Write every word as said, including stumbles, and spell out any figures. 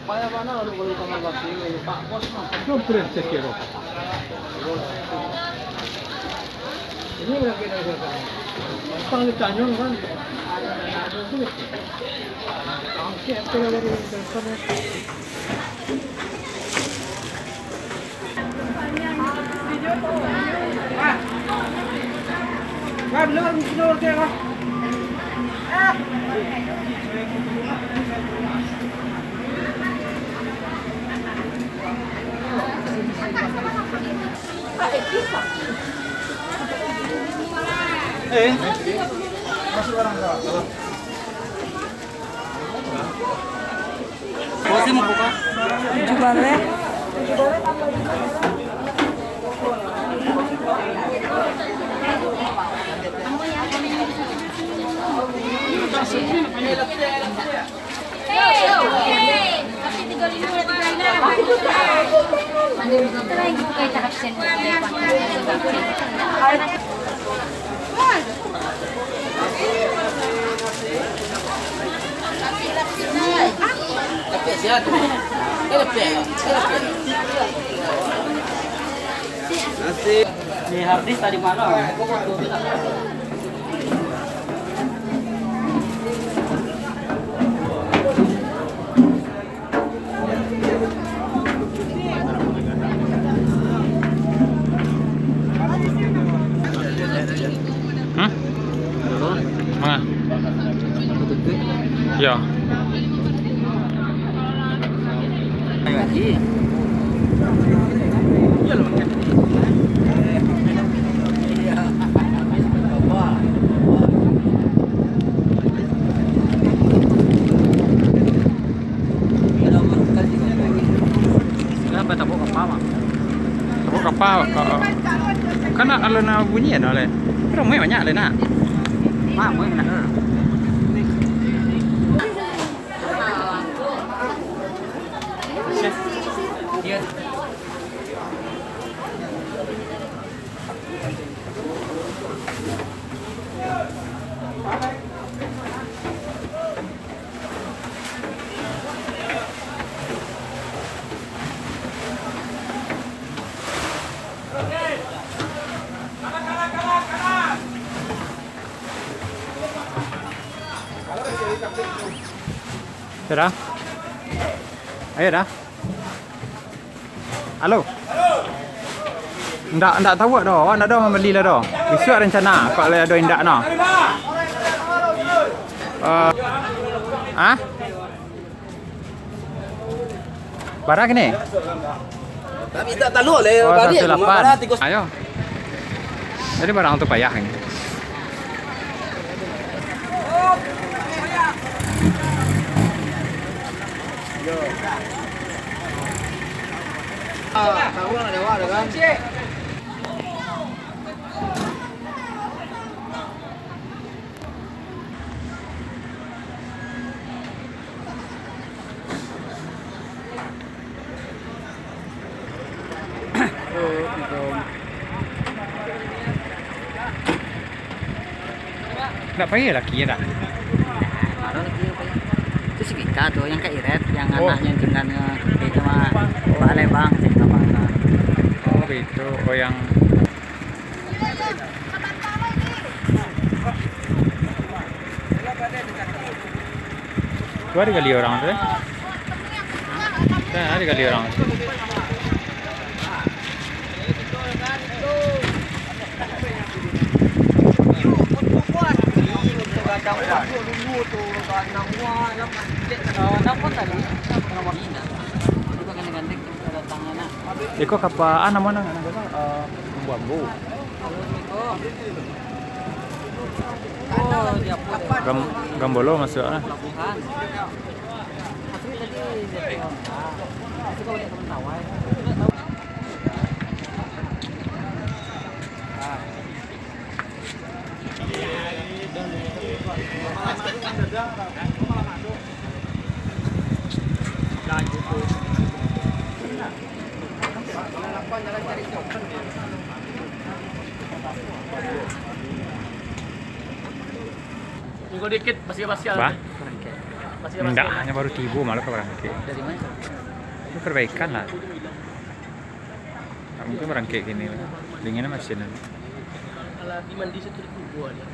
Payah bana lalu kalau kamar basi, Pak Bos mah. Kompres sekiro. Ini lagi dari sana. Tang ditanyo kan. Oke, apa yang dari sana? Eh, masuk orang kau. Tujuh baleh. Ni harddisk tadi malam. Hmm? Mana? Yo. Kenapa tak bawa kapal, Mak? Tak bawa kapal, ka-, kan nak, kalau nak bunyi, ya, nak, leh. Tapi ramai banyak, leh, nak. Ramai nak. Sudah? Ayo dah. Halo. Ndak, ndak tahu doh, awak ndak doh mambali lah doh. Bisuak rencana, kok lai ado indak no. Eh, ah? Bara kini? Tapi tak tahu leh, oh, balik, satu lapan. Bara tikus. Ayo. Jadi barang tu payah ni. Ndak payah laki ya dah. Baru laki yang payah. Itu si Vika tu, yang Kak Iret, yang oh. Anaknya dengan, eh, itu mah. Oh. Balai Bang, cek abang. Oh, itu. Oh, yang Tu ado gali urang tu, eh? Kan ado gali urang tu. Iko kapa, ah, namo nang, nang kapa? Eh, bambu-bambu. Gam-, gambolo masuak lah. Dikit, masih-masih. Bah? Masih-masih. Ndak, hanya baru tibo malah ka barangkek. Dari mana? Itu perbaikan lah. Tak mungkin barangkek gini. Dinginnya masih nanti. Alah, di mandi situ di kubur aja.